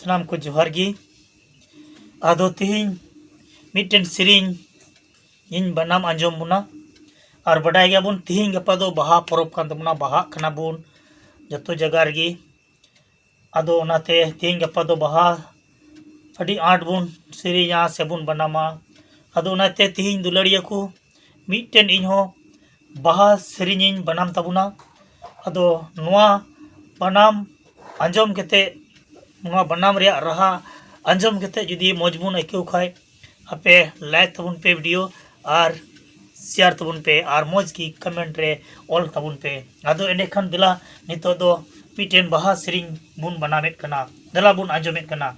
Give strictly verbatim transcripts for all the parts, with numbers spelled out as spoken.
ᱥᱟᱱᱟᱢ ᱠᱚ ᱡᱚᱦᱟᱨ ᱜᱮ᱾ ᱟᱫᱚ ᱛᱤᱦᱤᱧ ᱢᱤᱫᱴᱮᱱ ᱥᱮᱨᱮᱧ ᱤᱧ ᱵᱟᱱᱟᱢ ᱟᱸᱡᱚᱢ ᱵᱚᱱᱟ᱾ ᱟᱨ ᱵᱟᱰᱟᱭ ᱜᱮᱭᱟᱵᱚᱱ, ᱛᱤᱦᱤᱧ ᱜᱟᱯᱟ ᱫᱚ ᱵᱟᱦᱟ ᱯᱚᱨᱚᱵᱽ ᱠᱟᱱ ᱛᱟᱵᱚᱱᱟ, ᱵᱟᱦᱟᱜ ᱠᱟᱱᱟ ᱵᱚᱱ ᱡᱚᱛᱚ ᱡᱟᱭᱜᱟ ᱨᱮᱜᱮ᱾ ᱟᱫᱚ ᱚᱱᱟᱛᱮ ᱛᱤᱦᱤᱧ ᱜᱟᱯᱟ ᱫᱚ ᱵᱟᱦᱟ ᱟᱹᱰᱤ ᱟᱸᱴ ᱵᱚᱱ ᱥᱮᱨᱮᱧᱟ ᱥᱮᱵᱚᱱ ᱵᱟᱱᱟᱢᱟ᱾ ᱟᱫᱚ ᱚᱱᱟᱛᱮ ᱛᱤᱦᱤᱧ ᱫᱩᱞᱟᱹᱲᱤᱭᱟᱹ ᱠᱚ, ᱢᱤᱫᱴᱮᱱ ᱤᱧᱦᱚᱸ ᱵᱟᱦᱟ ᱥᱮᱨᱮᱧᱤᱧ ᱵᱟᱱᱟᱢ ᱛᱟᱵᱚᱱᱟ᱾ ᱟᱫᱚ ᱱᱚᱣᱟ ᱵᱟᱱᱟᱢ ᱟᱸᱡᱚᱢ ᱠᱟᱛᱮ, ᱱᱚᱣᱟ ᱵᱟᱱᱟᱢ ᱨᱮᱭᱟᱜ ᱨᱟᱦᱟ ᱟᱸᱡᱚᱢ ᱠᱟᱛᱮ ᱡᱩᱫᱤ ᱢᱚᱡᱽ ᱵᱚᱱ ᱟᱹᱭᱠᱟᱹᱣ ᱠᱷᱟᱡ, ᱟᱯᱮ like ᱛᱟᱵᱚᱱ ᱯᱮ video ᱟᱨ share ᱛᱟᱵᱚᱱ ᱯᱮ ᱟᱨ ᱢᱚᱡᱽ ᱜᱮ comment ᱨᱮ ᱚᱞ ᱛᱟᱵᱚᱱ ᱯᱮ᱾ ᱟᱫᱚ ᱮᱸᱰᱮᱠᱷᱟᱱ ᱫᱮᱞᱟ, ᱱᱤᱛᱚᱜ ᱫᱚ ᱢᱤᱫᱴᱮᱱ ᱵᱟᱦᱟ ᱥᱮᱨᱮᱧ ᱵᱚᱱ ᱵᱟᱱᱟᱢᱮᱫ ᱠᱟᱱᱟ, ᱫᱮᱞᱟ ᱵᱚᱱ ᱟᱸᱡᱚᱢᱮᱫ ᱠᱟᱱᱟ᱾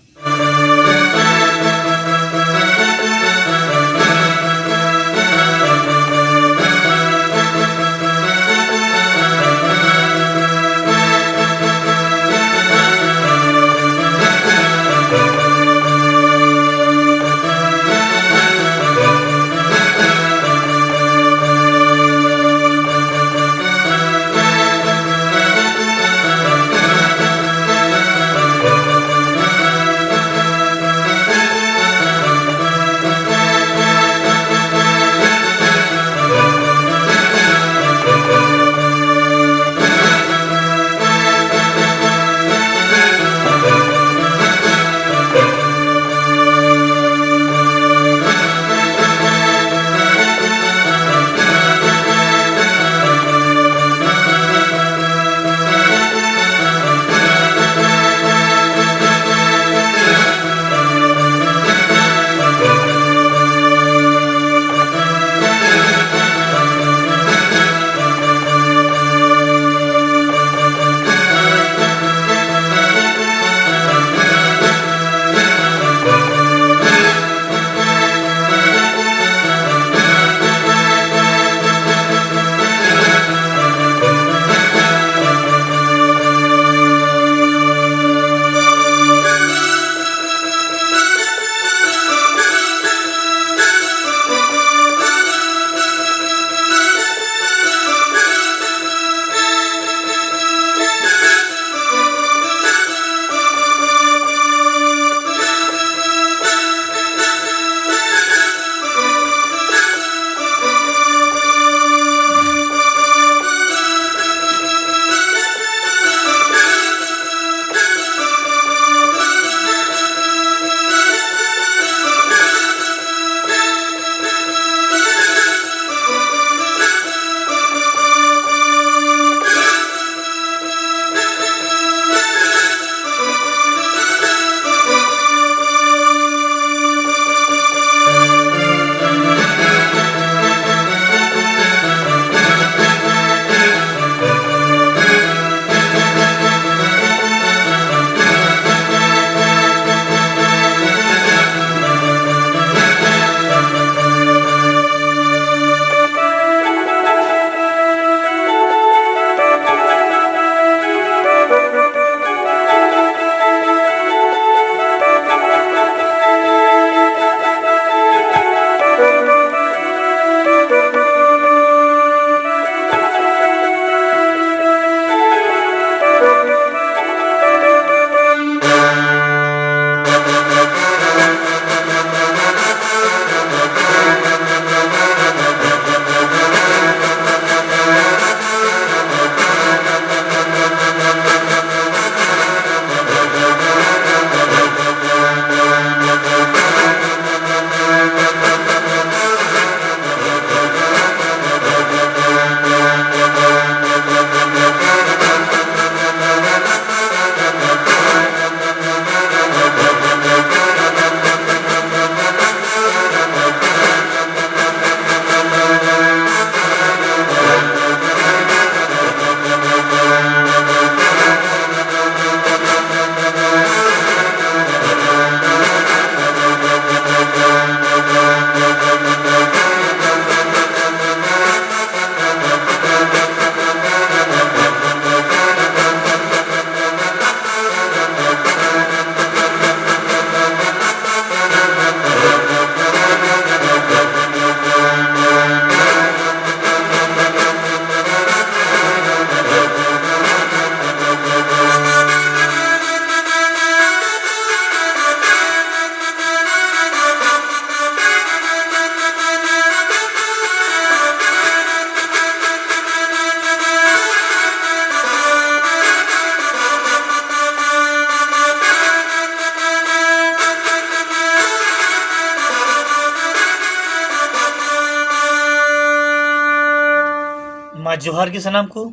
ᱟᱨ ᱡᱚᱦᱟᱨ ᱜᱮ ᱥᱟᱱᱟᱢ ᱠᱚ᱾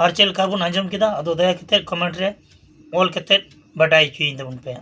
ᱟᱨ ᱪᱮᱫ ᱞᱮᱠᱟ ᱵᱚᱱ ᱟᱸᱡᱚᱢ ᱠᱮᱫᱟ, ᱟᱫᱚ ᱫᱟᱭᱟ ᱠᱟᱛᱮᱫ comment ᱨᱮ ᱚᱞ ᱠᱟᱛᱮᱫ ᱵᱟᱰᱟᱭ ᱦᱚᱪᱚᱭᱤᱧ ᱛᱟᱵᱚᱱ ᱯᱮ᱾